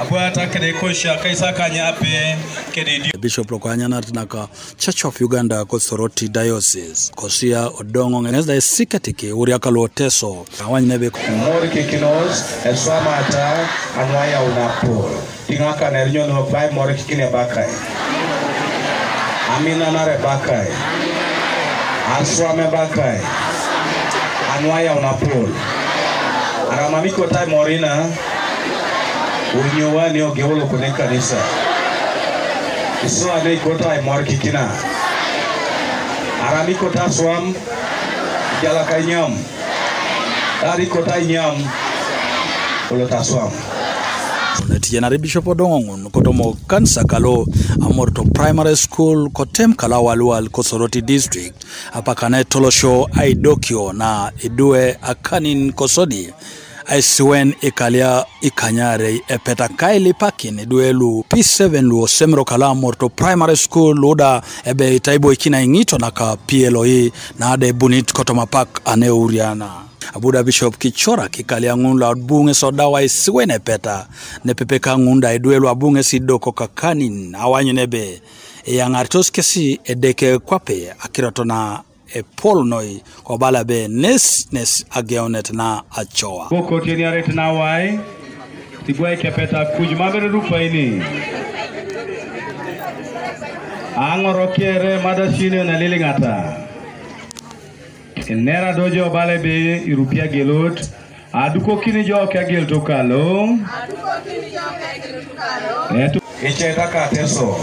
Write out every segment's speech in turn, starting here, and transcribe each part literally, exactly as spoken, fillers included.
Akwata kede kosha kaisa kanya pe kede di. Bishop lo kwanya na tinaka Church of Uganda ko Soroti Diocese. Kosia odongo ngenes da sikatiki uria kalo teso. Awany nebe. Mor kikinos eswamata anwaya unapol. Tinga kaner nyono bai mor kikine bakai. Amina nare bakai. Aswame bakai. Anwaya unapol. Aramami kotai morina. Unyowa ni ogewolo kune kanisa. Iso ane kotai mor kikina. Arami kota swam. Jala kanyam. Ari kotai nyam. Ulo taswam. Ne tije na Bishop Odongo Ngun kotomo kanisa kalo Amorto Primary School kotem kala walwal ko Soroti District. Apakane tolosho aidokio na idwe akanin kosodi. Aisiwen ikalia ikanyare epeta kaili pakin idwe lu P seven lu osemro kala Amorto Primary School luda ebe itaibo ikina ingito na ka P L O E na ade bunit kotomapak ane uriana. Abuda Bishop Kichora kikalia ngun la bunge soda wa isiwen epeta. Ne pepe ka ngunda idwe lu abunge sidoko kakanin awanyu nebe. Eyangartos kesi edeke kwape akirotona epol noi kobala be nes nes ageunet na achoa. Boko tieni aret na wai. Tigwai kepeta kuj mabere rupa ini. Angoro kere mada sine na lilingata. Nera dojo bale be irupia gelot. Aduko kini jo ke agel to kalo. Eto. Icheta ka teso.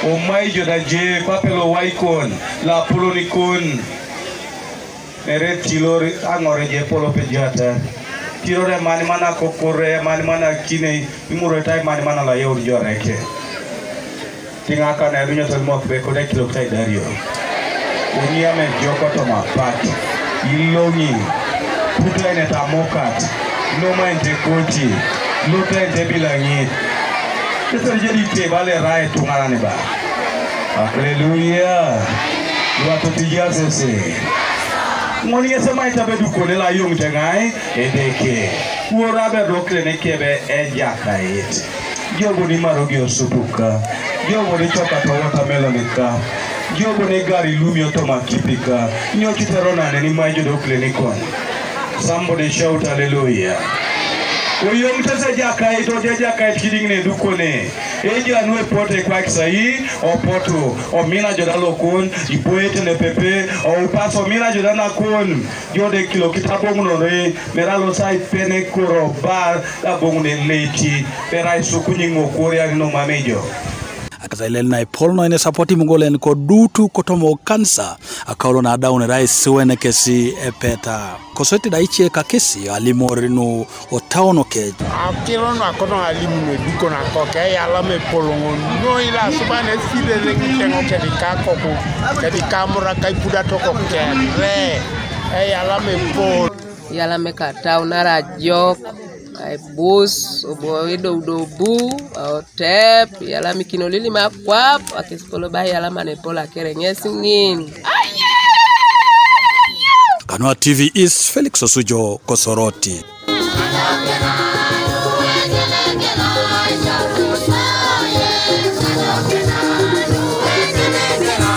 Umai jo da je papelo waikon la puloni kon. Ere tilor angore je polo pe jata. Tirore mani mana kokore mani mana kine imuro tai mani mana la yor joreke. Tinga kana elu nyoto mo be ko de kilo tai dario. Unia me joko to mapat. Ilongi. Puta ene tamokat. Loma ente koti. Luta ente bilangi. Esa jadi te bale rai tungana ne ba. Haleluya. Watu tija sese. Ngoni ese mai tabe dukone la yung tengai edeke. Kuora be dokle ne kebe ejakait. Jobo ni maro gi osupu ka. Jobo ni choka to watermelon ka. Jobo ni gari lumi oto makipi ka. Nyo kitero nane ni mai jodo kle ni kon. Somebody shout hallelujah. Oyom tese jakait oje jakait kiding ne dukone. Ejo anwe pote kwa kisai opoto omina joda lokon ipoete ne pepe o upaso omina joda nakon. Jode kilo kitabong nore mera lo sai pene koro bar. Abong ne leti berai sukunyi ngokori ani no mamejo. Akata ilel na ipol no ine sapoti mugolen ko dutu kotomo kansa. Akaulo na daune rai siwene kesi epeta. Kosoti da ichie ka kesi alimori nu otauno ke. Akiro no akono alimu ne duko na koke yala me polongo no ila subane sile lengi tengo kedi ka koku kedi kamura kai puda toko kere. E yala me pol. Yala me ka taw nara jok, ay bus, obo ido udo bu, o tep, yala mi kino lili ma kwap, akis polo ba yala mane pola kere ngesi ngin. Kanwa T V is Felix Osujo Kosoroti.